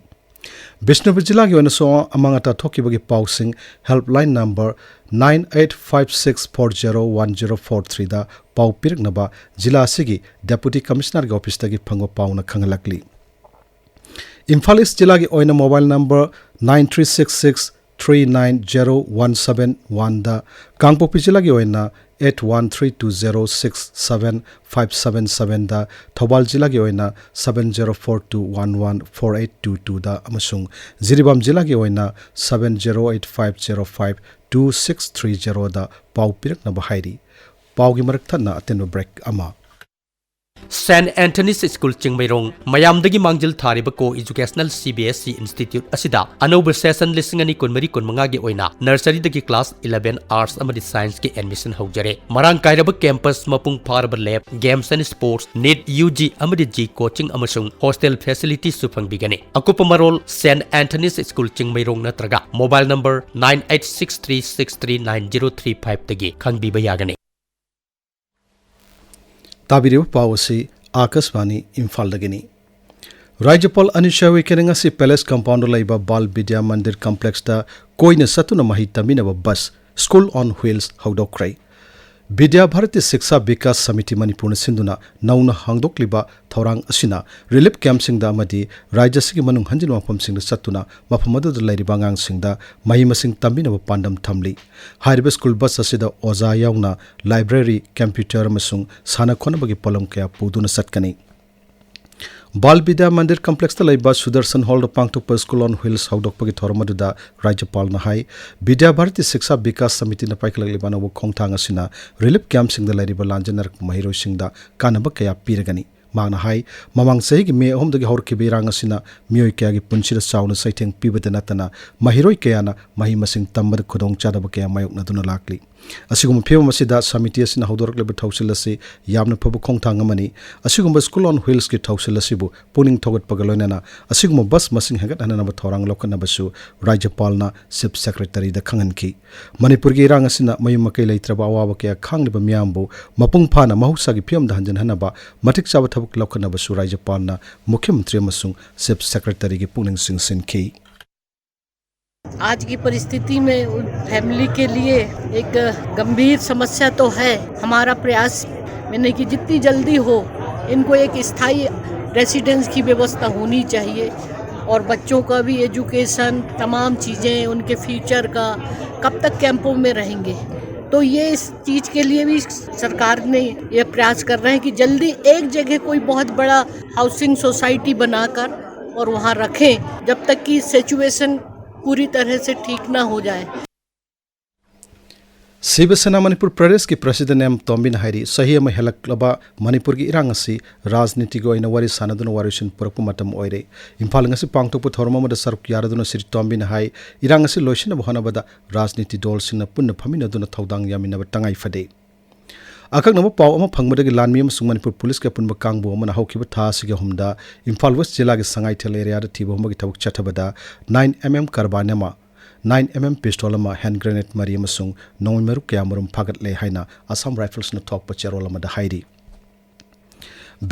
ꯕꯤꯁꯅꯨꯄꯨꯔ ꯖꯤꯂꯥꯒꯤ ꯑꯣꯏꯅꯁꯨ ꯑꯃꯥꯡ ꯑꯇꯥ ꯊꯣꯛꯈꯤꯕꯒꯤ ꯄꯥꯎꯁꯤꯡ helpline number nine eight five six four zero one zero four ꯊ꯭ꯔꯤꯗ ꯄꯥꯎ ꯄꯤꯔꯛꯅꯕ ꯖꯤꯂꯥ ꯑꯁꯤꯒꯤ ꯗꯦꯄꯨꯇꯤ ꯀꯃꯤꯁꯅꯔꯒꯤ ꯑꯣꯐꯤꯁꯇꯒꯤ ꯐꯪꯕ ꯄꯥꯎꯅ ꯈꯪꯍꯜꯂꯛꯂꯤ꯫ ꯏꯝꯐꯥꯜ ꯏꯁ ꯖꯤꯂꯥꯒꯤ ꯑꯣꯏꯅ mobile number nine three six six three nine zero one seven ꯋꯥꯟꯗ, ꯀꯥꯡꯄꯣꯛꯄꯤ ꯖꯤꯂꯥꯒꯤ ꯑꯣꯏꯅ eight one three two zero six seven five seven ꯁꯕꯦꯟꯗ, ꯊꯧꯕꯥꯜ ꯖꯤꯂꯥꯒꯤ ꯑꯣꯏꯅ seven zero four two one one four eight two ꯇꯨꯗ ꯑꯃꯁꯨꯡ ꯖꯤꯔꯤꯕꯥꯝ ꯖꯤꯂꯥꯒꯤ ꯑꯣꯏꯅ seven zero eight five zero five two six three ꯖꯦꯔꯣꯗ ꯄꯥꯎ ꯄꯤꯔꯛꯅꯕ ꯍꯥꯏꯔꯤ꯫ ꯄꯥꯎꯒꯤ ꯃꯔꯛ ꯊꯠꯅ ꯑꯇꯦꯟꯕ ꯕ꯭ꯔꯦꯛ ꯑꯃ꯫ ꯁꯦꯟꯠ ꯑꯦꯟꯊꯅꯤꯁ ꯁ꯭ꯀꯨꯜ ꯆꯤꯡꯃꯩꯔꯣꯡ ꯃꯌꯥꯝꯗꯒꯤ ꯃꯥꯡꯖꯤꯜ ꯊꯥꯔꯤꯕ ꯀꯣ educational C B S E institute ꯑꯁꯤꯗ ꯑꯅꯧꯕ ꯁꯦꯁꯟ ꯂꯤꯁꯤꯡ ꯑꯅꯤ ꯀꯨꯟꯃꯔꯤ ꯀꯨꯟꯃꯉꯥꯒꯤ ꯑꯣꯏꯅ ꯅꯔꯁꯔꯤꯗꯒꯤ ꯀ꯭ꯂꯥꯁ ꯏꯂꯦꯚꯦꯟ ꯑꯥꯔꯠꯁ ꯑꯃꯗꯤ ꯁꯥꯏꯟꯁꯀꯤ ꯑꯦꯗꯃꯤꯁꯟ ꯍꯧꯖꯔꯦ꯫ ꯃꯔꯥꯡ ꯀꯥꯏꯔꯕ ꯀꯦꯝꯄꯁ, ꯃꯄꯨꯡ ꯐꯥꯔꯕ lab, games and sports, NEET U G ꯑꯃꯗꯤ ꯖꯤ ꯀꯣꯆꯤꯡ ꯑꯃꯁꯨꯡ ꯍꯣꯁꯇꯦꯜ ꯐꯦꯁꯤꯂꯤꯇꯤꯁꯁꯨ ꯐꯪꯕꯤꯒꯅꯤ꯫ ꯑꯀꯨꯞꯄ ꯃꯔꯣꯜ ꯁꯦꯟꯠ ꯑꯦꯟꯊꯅꯤꯁ ꯁ꯭ꯀꯨꯜ ꯆꯤꯡꯃꯩꯔꯣꯡ ꯅꯠꯇ꯭ꯔꯒ mobile number nine eight six three six three nine zero three ꯐꯥꯏꯚꯇꯒꯤ ꯈꯪꯕꯤꯕ ꯌꯥꯒꯅꯤ꯫ ꯇꯥꯕꯤꯔꯤꯕ ꯄꯥꯎ ꯑꯁꯤ ꯑꯥꯀꯥꯁꯕꯥꯅꯤ ꯏꯝꯐꯥꯜꯗꯒꯤꯅꯤ꯫ ꯔꯥꯖ꯭ꯌꯄꯥꯜ ꯑꯅꯤꯁꯥ ꯎꯏꯀꯦꯅ ꯉꯁꯤ ꯄꯦꯂꯦꯁ ꯀꯝꯄꯥꯎꯟꯗ ꯂꯩꯕ ꯕꯥꯜ ꯕꯤꯗ꯭ꯌꯥ ꯃꯟꯗꯤꯔ ꯀꯝꯄ꯭ꯂꯦꯛꯁꯇ ꯀꯣꯏꯅ ꯆꯠꯇꯨꯅ ꯃꯍꯩ ꯇꯝꯕꯤꯅꯕ ꯕꯁ, ꯁ꯭ꯀꯨꯜ ꯑꯣꯟ ꯋꯤꯜꯁ, ꯍꯧꯗꯣꯛꯈ꯭ꯔꯦ꯫ ꯕꯤꯗ꯭ꯌꯥ ꯚꯥꯔꯇꯤ ꯁꯤꯛꯁꯥ ꯕꯤꯀꯥꯁ ꯁꯃꯤꯇꯤ ꯃꯅꯤꯄꯨꯔꯅ ꯁꯤꯟꯗꯨꯅ ꯅꯧꯅ ꯍꯥꯡꯗꯣꯛꯂꯤꯕ ꯊꯧꯔꯥꯡ ꯑꯁꯤꯅ ꯔꯤꯂꯤꯐ ꯀꯦꯝꯞꯁꯤꯡꯗ ꯑꯃꯗꯤ ꯔꯥꯖ꯭ꯌ ꯑꯁꯤꯒꯤ ꯃꯅꯨꯡ ꯍꯟꯖꯤꯟꯕ ꯃꯐꯝꯁꯤꯡꯗ ꯆꯠꯇꯨꯅ ꯃꯐꯝ ꯑꯗꯨꯗ ꯂꯩꯔꯤꯕ ꯑꯉꯥꯡꯁꯤꯡꯗ ꯃꯍꯩ ꯃꯁꯤꯡ ꯇꯝꯕꯤꯅꯕ ꯄꯥꯟꯗꯝ ꯊꯝꯂꯤ꯫ ꯍꯥꯏꯔꯤꯕ ꯁ꯭ꯀꯨꯜ ꯕꯁ ꯑꯁꯤꯗ ꯑꯣꯖꯥ ꯌꯥꯎꯅ ꯂꯥꯏꯕ꯭ꯔꯦꯔꯤ, ꯀꯝꯄ꯭ꯌꯨꯇꯔ ꯑꯃꯁꯨꯡ ꯁꯥꯟꯅ ꯈꯣꯠꯅꯕꯒꯤ ꯄꯣꯠꯂꯝ ꯀꯌꯥ ꯄꯨꯗꯨꯅ ꯆꯠꯀꯅꯤ꯫ ꯕꯥꯜ ꯕꯤꯗ꯭ꯌꯥ ꯃꯟꯗꯤꯔ ꯀꯝꯄ꯭ꯂꯦꯛꯁꯇ ꯂꯩꯕ ꯁꯨꯗꯔꯁꯟ ꯍꯣꯜꯗ ꯄꯥꯡꯊꯣꯛꯄ ꯁ꯭ꯀꯨꯜ ꯑꯣꯟ ꯋꯤꯜꯁ ꯍꯧꯗꯣꯛꯄꯒꯤ ꯊꯧꯔꯝ ꯑꯗꯨꯗ ꯔꯥꯖ꯭ꯌꯄꯥꯜꯅ ꯍꯥꯏ, ꯕꯤꯗ꯭ꯌꯥ ꯚꯥꯔꯇꯤ ꯁꯤꯛꯁꯥ ꯕꯤꯀꯥꯁ ꯁꯃꯤꯇꯤꯅ ꯄꯥꯏꯈꯠꯂꯛꯂꯤꯕ ꯑꯅꯧꯕ ꯈꯣꯡꯊꯥꯡ ꯑꯁꯤꯅ ꯔꯤꯂꯤꯐ ꯀꯦꯝꯞꯁꯤꯡꯗ ꯂꯩꯔꯤꯕ ꯂꯥꯟꯖꯦꯟꯅꯔꯛꯄ ꯃꯍꯩꯔꯣꯏꯁꯤꯡꯗ ꯀꯥꯟꯅꯕ ꯀꯌꯥ ꯄꯤꯔꯒꯅꯤ꯫ ꯃꯍꯥꯛꯅ ꯍꯥꯏ, ꯃꯃꯥꯡ ꯆꯍꯤꯒꯤ ꯃꯦ ꯑꯍꯨꯝꯗꯒꯤ ꯍꯧꯔꯛꯈꯤꯕ ꯏꯔꯥꯡ ꯑꯁꯤꯅ ꯃꯤꯑꯣꯏ ꯀꯌꯥꯒꯤ ꯄꯨꯟꯁꯤꯗ ꯆꯥꯎꯅ ꯆꯩꯊꯦꯡ ꯄꯤꯕꯗ ꯅꯠꯇꯅ ꯃꯍꯩꯔꯣꯏ ꯀꯌꯥꯅ ꯃꯍꯩ ꯃꯁꯤꯡ ꯇꯝꯕꯗ ꯈꯨꯗꯣꯡꯆꯥꯗꯕ ꯀꯌꯥ ꯃꯥꯌꯣꯛꯅꯗꯨꯅ ꯂꯥꯛꯂꯤ꯫ ꯑꯁꯤꯒꯨꯝꯕ ꯐꯤꯕꯝ ꯑꯁꯤꯗ ꯁꯃꯤꯇꯤ ꯑꯁꯤꯅ ꯍꯧꯗꯣꯔꯛꯂꯤꯕ ꯊꯧꯁꯤꯜ ꯑꯁꯤ ꯌꯥꯝꯅ ꯐꯕ ꯈꯣꯡꯊꯥꯡ ꯑꯃꯅꯤ꯫ ꯑꯁꯤꯒꯨꯝꯕ ꯁ꯭ꯀꯨꯜ ꯑꯣꯟ ꯋꯤꯜꯁꯀꯤ ꯊꯧꯁꯤꯜ ꯑꯁꯤꯕꯨ ꯄꯨꯛꯅꯤꯡ ꯊꯧꯒꯠꯄꯒ ꯂꯣꯏꯅꯅ ꯑꯁꯤꯒꯨꯝꯕ ꯕꯁ ꯃꯁꯤꯡ ꯍꯦꯟꯒꯠꯍꯟꯅꯕ ꯊꯧꯔꯥꯡ ꯂꯧꯈꯠꯅꯕꯁꯨ ꯔꯥꯖ꯭ꯌꯄꯥꯜꯅ ꯆꯤꯐ ꯁꯦꯀ꯭ꯔꯦꯇꯔꯤꯗ ꯈꯪꯍꯟꯈꯤ꯫ ꯃꯅꯤꯄꯨꯔꯒꯤ ꯏꯔꯥꯡ ꯑꯁꯤꯅ ꯃꯌꯨꯝ ꯃꯀꯩ ꯂꯩꯇ꯭ꯔꯕ ꯑꯋꯥꯕ ꯀꯌꯥ ꯈꯥꯡꯂꯤꯕ ꯃꯤꯌꯥꯝꯕꯨ ꯃꯄꯨꯡ ꯐꯥꯅ ꯃꯍꯧꯁꯥꯒꯤ ꯐꯤꯕꯝꯗ ꯍꯟꯖꯤꯟꯍꯟꯅꯕ ꯃꯇꯤꯛ ꯆꯥꯕ ꯊꯕꯛ ꯂꯧꯈꯠꯅꯕꯁꯨ ꯔꯥꯖ꯭ꯌꯄꯥꯜꯅ ꯃꯨꯈ꯭ꯌ ꯃꯟꯇ꯭ꯔꯤ ꯑꯃꯁꯨꯡ ꯆꯤꯐ ꯁꯦꯀ꯭ꯔꯦꯇꯔꯤꯒꯤ ꯄꯨꯛꯅꯤꯡ ꯆꯤꯡꯁꯤꯟꯈꯤ꯫ आज की परिस्थिति में उन फैमिली के लिए एक गंभीर समस्या तो है। हमारा प्रयास, मैंने कि जितनी जल्दी हो, इनको एक स्थायी रेसिडेंस की व्यवस्था होनी चाहिए और बच्चों का भी एजुकेशन, तमाम चीज़ें, उनके फ्यूचर का, कब तक कैंपों में रहेंगे। तो ये इस चीज़ के लिए भी सरकार ने ये प्रयास कर रहे हैं कि जल्दी एक जगह कोई बहुत बड़ा हाउसिंग सोसाइटी बनाकर और वहाँ रखें, जब तक कि सिचुएशन पूरी तरह से ठीक ना हो जाए। ꯁꯤꯕ ꯁꯦꯅꯥ ꯃꯅꯤꯄꯨꯔ ꯄ꯭ꯔꯗꯦꯁꯀꯤ ꯄ꯭ꯔꯁꯤꯗꯦꯟ ꯑꯦꯝ ꯇꯣꯝꯕꯤꯅ ꯍꯥꯏꯔꯤ, ꯆꯍꯤ ꯑꯃ ꯍꯦꯜꯂꯛꯂꯕ ꯃꯅꯤꯄꯨꯔꯒꯤ ꯏꯔꯥꯡ ꯑꯁꯤ ꯔꯥꯖꯅꯤꯇꯤꯒꯤ ꯑꯣꯏꯅ ꯋꯥꯔꯤ ꯁꯥꯟꯅꯗꯨꯅ ꯋꯥꯔꯣꯏꯁꯤꯟ ꯄꯨꯔꯛꯄ ꯃꯇꯝ ꯑꯣꯏꯔꯦ꯫ ꯏꯝꯐꯥꯜ ꯉꯁꯤ ꯄꯥꯡꯊꯣꯛꯄ ꯊꯧꯔꯝ ꯑꯃꯗ ꯁꯔꯨꯛ ꯌꯥꯔꯗꯨꯅ ꯁ꯭ꯔꯤ ꯇꯣꯝꯕꯤꯅ ꯍꯥꯏ, ꯏꯔꯥꯡ ꯑꯁꯤ ꯂꯣꯏꯁꯤꯟꯅꯕ ꯍꯣꯠꯅꯕꯗ ꯔꯥꯖꯅꯤꯇꯤ ꯗꯜꯁꯤꯡꯅ ꯄꯨꯟꯅ ꯐꯝꯃꯤꯟꯅꯗꯨꯅ ꯊꯧꯗꯥꯡ ꯌꯥꯃꯤꯟꯅꯕ ꯇꯉꯥꯏ ꯐꯗꯦ꯫ ꯑꯀꯛꯅꯕ ꯄꯥꯎ ꯑꯃ ꯐꯪꯕꯗꯒꯤ ꯂꯥꯟꯃꯤ ꯑꯃꯁꯨꯡ ꯃꯅꯤꯄꯨꯔ ꯄꯨꯂꯤꯁꯀꯤ ꯑꯄꯨꯟꯕ ꯀꯥꯡꯕꯨ ꯑꯃꯅ ꯍꯧꯈꯤꯕ ꯊꯥ ꯑꯁꯤꯒꯤ ꯑꯍꯨꯝꯗ ꯏꯝꯐꯥꯜ ꯋꯦꯁ ꯖꯤꯂꯥꯒꯤ ꯁꯉꯥꯏꯊꯦꯜ ꯑꯦꯔꯤꯌꯥꯗ ꯊꯤꯕ ꯍꯨꯝꯕꯒꯤ ꯊꯕꯛ ꯆꯠꯊꯕꯗ ꯅꯥꯏꯟ ꯑꯦꯝ ꯑꯦꯝ ꯀꯔꯕꯥꯏꯟ ꯑꯃ, ꯅꯥꯏꯟ ꯑꯦꯝ ꯑꯦꯝ ꯄꯤꯁꯇꯣꯜ ꯑꯃ, ꯍꯦꯟ ꯒ꯭ꯔꯦꯅꯦꯗ ꯃꯔꯤ ꯑꯃꯁꯨꯡ ꯅꯣꯡꯃꯩ ꯃꯔꯨ ꯀꯌꯥꯃꯔꯨꯝ ꯐꯥꯒꯠꯂꯦ ꯍꯥꯏꯅ ꯑꯁꯥꯝ ꯔꯥꯏꯐꯜꯁꯅ ꯊꯣꯛꯄ ꯆꯦꯔꯣꯜ ꯑꯃꯗ ꯍꯥꯏꯔꯤ꯫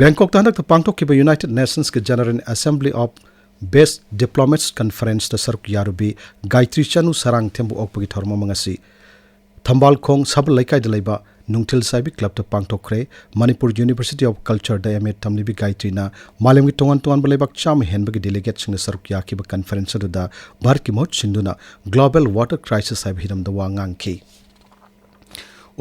ꯕꯦꯡꯀꯣꯛꯇ ꯍꯟꯗꯛꯇ ꯄꯥꯡꯊꯣꯛꯈꯤꯕ ꯌꯨꯅꯥꯏꯇꯦꯗ ꯅꯦꯁꯟꯁꯀꯤ ꯖꯦꯅꯔꯦꯜ ꯑꯦꯁꯦꯝꯕ꯭ꯂꯤ ꯑꯣꯐ ꯕꯦꯁ ꯗꯤꯄ꯭ꯂꯣꯃꯦꯠꯁ ꯀꯟꯐꯔꯦꯟꯁꯇ ꯁꯔꯨꯛ ꯌꯥꯔꯨꯕꯤ ꯒꯥꯌꯇ꯭ꯔꯤ ꯆꯅꯨ ꯁꯔꯥꯡꯊꯦꯝꯕꯨ ꯑꯣꯛꯄꯒꯤ ꯊꯧꯔꯝ ꯑꯃ ꯉꯁꯤ ꯊꯝꯕꯥꯜꯈꯣꯡ ꯁꯕꯜ ꯂꯩꯀꯥꯏꯗ ꯂꯩꯕ ꯅꯨꯡꯊꯤꯜ ꯁꯥꯏꯕꯤ ꯀ꯭ꯂꯕꯇ ꯄꯥꯡꯊꯣꯛꯈ꯭ꯔꯦ꯫ ꯃꯅꯤꯄꯨꯔ ꯌꯨꯅꯤꯚꯔꯁꯤꯇꯤ ꯑꯣꯐ ꯀꯜꯆꯔꯗ ꯑꯦꯝ ꯑꯦ ꯇꯝꯂꯤꯕꯤ ꯒꯥꯌꯇ꯭ꯔꯤꯅ ꯃꯥꯂꯦꯝꯒꯤ ꯇꯣꯉꯥꯟ ꯇꯣꯉꯥꯟꯕ ꯂꯩꯕꯥꯛ ꯆꯥꯝꯃ ꯍꯦꯟꯕꯒꯤ ꯗꯦꯂꯤꯒꯦꯠꯁꯤꯡꯅ ꯁꯔꯨꯛ ꯌꯥꯈꯤꯕ ꯀꯟꯐꯔꯦꯟꯁ ꯑꯗꯨꯗ ꯚꯥꯔꯠꯀꯤ ꯃꯍꯨꯠ ꯁꯤꯟꯗꯨꯅ ꯒ꯭ꯂꯣꯕꯦꯜ ꯋꯥꯇꯔ ꯀ꯭ꯔꯥꯏꯁꯤꯁ ꯍꯥꯏꯕ ꯍꯤꯔꯝꯗ ꯋꯥ ꯉꯥꯡꯈꯤ꯫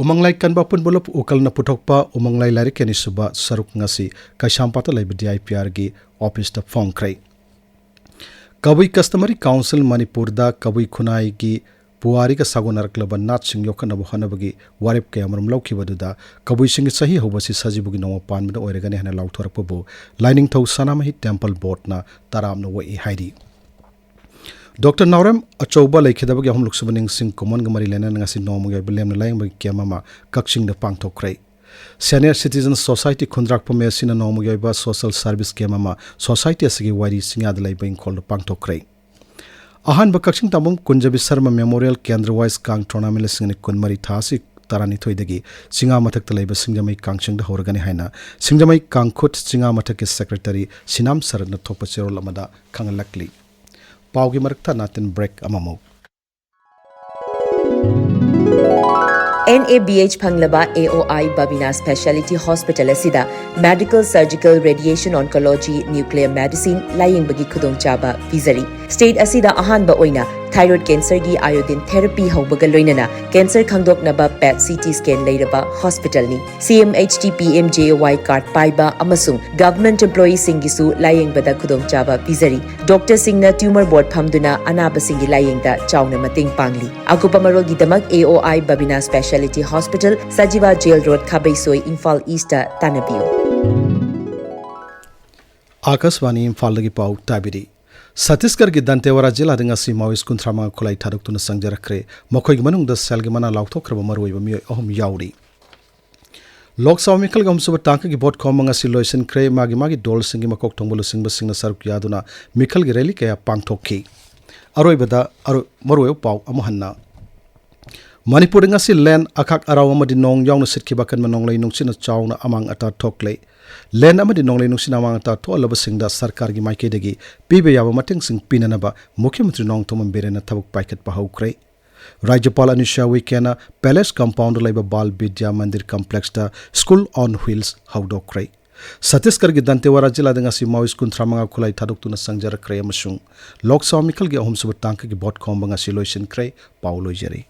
ꯎꯃꯪꯂꯥꯏ ꯀꯟꯕ ꯑꯄꯨꯟꯕ ꯂꯨꯞ ꯎꯀꯜꯅ ꯄꯨꯊꯣꯛꯄ ꯎꯃꯪꯂꯥꯏ ꯂꯥꯏꯔꯤꯛ ꯑꯅꯤꯁꯨꯕ ꯁꯔꯨꯛ ꯉꯁꯤ ꯀꯩꯁꯥꯝꯄꯥꯠꯇ ꯂꯩꯕ ꯗꯤ ꯑꯥꯏ ꯄꯤ ꯑꯥꯔꯒꯤ ꯑꯣꯐꯤꯁꯇ ꯐꯣꯡꯈ꯭ꯔꯦ꯫ ꯀꯕꯨꯏ ꯀꯁꯇꯃꯔꯤ ꯀꯥꯎꯟꯁꯤꯜ ꯃꯅꯤꯄꯨꯔꯗ ꯀꯕꯨꯏ ꯈꯨꯟꯅꯥꯏꯒꯤ ꯄꯨꯋꯥꯔꯤꯒ ꯁꯥꯒꯣꯟꯅꯔꯛꯂꯕ ꯅꯥꯠꯁꯤꯡ ꯌꯣꯛꯈꯠꯅꯕ ꯍꯣꯠꯅꯕꯒꯤ ꯋꯥꯔꯦꯞ ꯀꯌꯥꯃꯔꯨꯝ ꯂꯧꯈꯤꯕ ꯑꯗꯨꯗ ꯀꯕꯨꯏꯁꯤꯡꯒꯤ ꯆꯍꯤ ꯍꯧꯕ ꯑꯁꯤ ꯁꯖꯤꯕꯨꯒꯤ ꯅꯣꯡꯃ ꯄꯥꯟꯕꯅ ꯑꯣꯏꯔꯒꯅꯤ ꯍꯥꯏꯅ ꯂꯥꯎꯊꯣꯔꯛꯄꯕꯨ ꯂꯥꯏꯅꯤꯡꯊꯧ ꯁꯅꯥꯃꯍꯤ ꯇꯦꯝꯄꯜ ꯕꯣꯔꯗꯅ ꯇꯔꯥꯝꯅ ꯑꯣꯛꯏ ꯍꯥꯏꯔꯤ꯫ ꯗꯣꯛꯇꯔ ꯅꯥꯎꯔꯦꯝ ꯑꯆꯧꯕ ꯂꯩꯈꯤꯗꯕꯒꯤ ꯑꯍꯨꯝꯂꯛ ꯁꯨꯕ ꯅꯤꯡꯁꯤꯡ ꯀꯨꯝꯑꯣꯟꯒ ꯃꯔꯤ ꯂꯩꯅꯅ ꯉꯁꯤ ꯅꯣꯡꯃꯒꯤ ꯑꯣꯏꯕ ꯂꯦꯝꯅ ꯂꯥꯏꯌꯦꯡꯕꯒꯤ ꯀꯦꯝ ꯑꯃ ꯀꯛꯆꯤꯡꯗ ꯄꯥꯡꯊꯣꯛꯈ꯭ꯔꯦ꯫ ꯁꯦꯅꯤꯌꯔ ꯁꯤꯇꯤꯖꯟ ꯁꯣꯁꯥꯏꯇꯤ ꯈꯨꯟꯗ꯭ꯔꯥꯛꯄꯝ ꯑꯦ ꯁꯤꯅ ꯅꯣꯡꯃꯒꯤ ꯑꯣꯏꯕ ꯁꯣꯁꯦꯜ ꯁꯥꯔꯚꯤꯁ ꯀꯦꯝ ꯑꯃ ꯁꯣꯁꯥꯏꯇꯤ ꯑꯁꯤꯒꯤ ꯋꯥꯏꯔꯤ ꯆꯤꯡꯌꯥꯗ ꯂꯩꯕ ꯏꯪꯈꯣꯜꯗ ꯄꯥꯡꯊꯣꯛꯈ꯭ꯔꯦ꯫ ꯑꯍꯥꯟꯕ ꯀꯛꯆꯤꯡ ꯇꯥꯕꯨꯡ ꯀꯨꯟꯖꯕꯤ ꯁꯔꯃ ꯃꯦꯃꯣꯔꯤꯌꯦꯜ ꯀꯦꯟꯗ꯭ꯔ ꯋꯥꯏꯁ ꯀꯥꯡ ꯇꯣꯔꯅꯥꯃꯦꯟ ꯂꯤꯁꯤꯡ ꯑꯅꯤ ꯀꯨꯟꯃꯔꯤ ꯊꯥ ꯑꯁꯤ ꯇꯔꯥꯅꯤꯊꯣꯏꯗꯒꯤ ꯆꯤꯡꯉꯥ ꯃꯊꯛꯇ ꯂꯩꯕ ꯁꯤꯡꯖꯃꯩ ꯀꯥꯡꯆꯤꯡꯗ ꯍꯧꯔꯒꯅꯤ ꯍꯥꯏꯅ ꯁꯤꯡꯖꯃꯩ ꯀꯥꯡꯈꯨꯠ ꯆꯤꯡꯉꯥ ꯃꯊꯛꯀꯤ ꯁꯦꯀ꯭ꯔꯦꯇꯔꯤ ꯁꯤꯅꯥꯝ ꯁꯔꯠꯅ ꯊꯣꯛꯄ ꯆꯦꯔꯣꯜ ꯑꯃꯗ ꯈꯪꯍꯜꯂꯛꯂꯤ꯫ ꯄꯥꯎꯒꯤ ꯃꯔꯛꯇ ꯅꯥꯇꯤꯟ ꯕ꯭ꯔꯦꯛ ꯑꯃꯃꯨꯛ꯫ ꯑꯦꯟ ꯑꯦ ꯕꯤ ꯑꯩꯆ ꯐꯪꯂꯕ A O I Babina speciality hospital ꯑꯁꯤꯗ medical, surgical, radiation oncology, nuclear medicine ꯂꯥꯌꯦꯡꯕꯒꯤ ꯈꯨꯗꯣꯡꯆꯥꯕ ꯄꯤꯖꯔꯤ꯫ ꯁ꯭ꯇꯦꯠ ꯑꯁꯤꯗ ꯑꯍꯥꯟꯕ ꯑꯣꯏꯅ ꯊꯥꯏꯔꯣꯏꯗ ꯀꯦꯟꯁꯔꯒꯤ ꯑꯥꯏꯑꯣꯗꯤꯟ ꯊꯦꯔꯥꯄꯤ ꯍꯧꯕꯒ ꯂꯣꯏꯅꯅ ꯀꯦꯟꯁꯔ ꯈꯪꯗꯣꯛꯅꯕ ꯄꯦꯠ ꯁꯤ ꯇꯤ ꯁ꯭ꯀꯦꯟ ꯂꯩꯔꯕ ꯍꯣꯁꯄꯤꯇꯥꯜꯅꯤ꯫ C M H T P M J A Y card ꯄꯥꯏꯕ ꯑꯃꯁꯨꯡ ꯒꯚꯔꯟꯃꯦꯟꯠ ꯑꯦꯝꯄ꯭ꯂꯣꯌꯤꯁꯤꯡꯒꯤꯁꯨ ꯂꯥꯌꯦꯡꯕꯗ ꯈꯨꯗꯣꯡꯆꯥꯕ ꯄꯤꯖꯔꯤ꯫ ꯗꯣꯛꯇꯔꯁꯤꯡꯅ ꯇ꯭ꯌꯨꯃꯔ ꯕꯣꯔꯗ ꯐꯝꯗꯨꯅ ꯑꯅꯥꯕꯁꯤꯡꯒꯤ ꯂꯥꯌꯦꯡꯗ ꯆꯥꯎꯅ ꯃꯇꯦꯡ ꯄꯥꯡꯂꯤ꯫ ꯑꯀꯨꯞꯄ ꯃꯔꯣꯜꯒꯤꯗꯃꯛ A O I Babina speciality hospital, Sajiwa jail road, Khabeisoi, Imphal ꯏꯁꯇ ꯇꯥꯟꯅꯕꯤꯌꯨ꯫ ꯑꯥꯀꯥꯁꯕꯥꯅꯤ ꯏꯝꯐꯥꯜꯗꯒꯤ ꯄꯥꯎ ꯇꯥꯕꯤꯔꯤ꯫ ꯁꯠꯇꯤꯁꯒꯔꯒꯤ ꯗꯟꯇꯦꯋꯥꯔꯥ ꯖꯤꯂꯥꯗ ꯉꯁꯤ ꯃꯥꯑꯣꯏꯁ ꯀꯨꯟꯊ꯭ꯔꯥ ꯃꯉꯥ ꯈꯨꯠꯂꯥꯏ ꯊꯥꯗꯣꯛꯇꯨꯅ ꯆꯪꯖꯔꯛꯈ꯭ꯔꯦ꯫ ꯃꯈꯣꯏꯒꯤ ꯃꯅꯨꯡꯗ ꯁꯦꯜꯒꯤ ꯃꯅꯥ ꯂꯥꯎꯊꯣꯛꯈ꯭ꯔꯕ ꯃꯔꯨꯑꯣꯏꯕ ꯃꯤꯑꯣꯏ ꯑꯍꯨꯝ ꯌꯥꯎꯔꯤ꯫ ꯂꯣꯛ ꯁꯚꯥ ꯃꯤꯈꯜꯒꯤ ꯑꯍꯨꯝꯁꯨꯕ ꯇꯥꯡꯀꯛꯀꯤ ꯚꯣꯠ ꯈꯣꯝꯕ ꯉꯁꯤ ꯂꯣꯏꯁꯤꯟꯈ꯭ꯔꯦ꯫ ꯃꯥꯒꯤ ꯃꯥꯒꯤ ꯗꯣꯜꯁꯤꯡꯒꯤ ꯃꯀꯣꯛ ꯊꯣꯡꯕ ꯂꯨꯆꯤꯡꯕꯁꯤꯡꯅ ꯁꯔꯨꯛ ꯌꯥꯗꯨꯅ ꯃꯤꯈꯜꯒꯤ ꯔꯦꯂꯤ ꯀꯌꯥ ꯄꯥꯡꯊꯣꯛꯈꯤ꯫ ꯑꯔꯣꯏꯕꯗ ꯑꯔꯣꯏ-, ꯃꯔꯨꯑꯣꯏꯕ ꯄꯥꯎ ꯑꯃꯨꯛ ꯍꯟꯅ꯫ ꯃꯅꯤꯄꯨꯔꯗ ꯉꯁꯤ ꯂꯦꯟ, ꯑꯈꯥꯛ ꯑꯔꯥꯎ ꯑꯃꯗꯤ ꯅꯣꯡ ꯌꯥꯎꯅ ꯁꯤꯠꯈꯤꯕ ꯑꯀꯟꯕ ꯅꯣꯡꯂꯩ ꯅꯨꯡꯁꯤꯠꯅ ꯆꯥꯎꯅ ꯑꯃꯥꯡ ꯑꯇꯥ ꯊꯣꯛꯂꯦ꯫ ꯂꯦꯟ ꯑꯃꯗꯤ ꯅꯣꯡꯂꯩ ꯅꯨꯡꯁꯤꯠꯅ ꯑꯃꯥꯡ ꯑꯇꯥ ꯊꯣꯛꯍꯜꯂꯕꯁꯤꯡꯗ ꯁꯔꯀꯥꯔꯒꯤ ꯃꯥꯏꯀꯩꯗꯒꯤ ꯄꯤꯕ ꯌꯥꯕ ꯃꯇꯦꯡꯁꯤꯡ ꯄꯤꯅꯅꯕ ꯃꯨꯈ꯭ꯌ ꯃꯟꯇ꯭ꯔꯤ ꯅꯣꯡꯊꯣꯝꯕꯝ ꯕꯤꯔꯦꯟꯅ ꯊꯕꯛ ꯄꯥꯏꯈꯠꯄ ꯍꯧꯈ꯭ꯔꯦ꯫ ꯔꯥꯖ꯭ꯌꯄꯥꯜ ꯑꯅꯨꯁ꯭ꯌꯥ ꯎꯏꯀꯦꯅ ꯄꯦꯂꯦꯁ ꯀꯝꯄꯥꯎꯟꯗ ꯂꯩꯕ ꯕꯥꯜ ꯕꯤꯗ꯭ꯌꯥ ꯃꯟꯗꯤꯔ ꯀꯝꯄ꯭ꯂꯦꯛꯁꯇ ꯁ꯭ꯀꯨꯜ ꯑꯣꯟ ꯋꯤꯜꯁ ꯍꯧꯗꯣꯛꯈ꯭ꯔꯦ꯫ ꯁꯠꯇꯤꯁꯒꯔꯒꯤ ꯗꯟꯇꯦꯋꯥꯔꯥ ꯖꯤꯂꯥꯗ ꯉꯁꯤ ꯃꯥꯑꯣꯏꯁ ꯀꯨꯟꯊ꯭ꯔꯥ ꯃꯉꯥ ꯈꯨꯠꯂꯥꯏ ꯊꯥꯗꯣꯛꯇꯨꯅ ꯆꯪꯖꯔꯛꯈ꯭ꯔꯦ ꯑꯃꯁꯨꯡ ꯂꯣꯛ ꯁꯚꯥ ꯃꯤꯈꯜꯒꯤ ꯑꯍꯨꯝꯁꯨꯕ ꯇꯥꯡꯀꯛꯀꯤ ꯚꯣꯠ ꯈꯣꯝꯕ ꯉꯁꯤ ꯂꯣꯏꯁꯤꯟꯈ꯭ꯔꯦ꯫ ꯄꯥꯎ ꯂꯣꯏꯖꯔꯦ꯫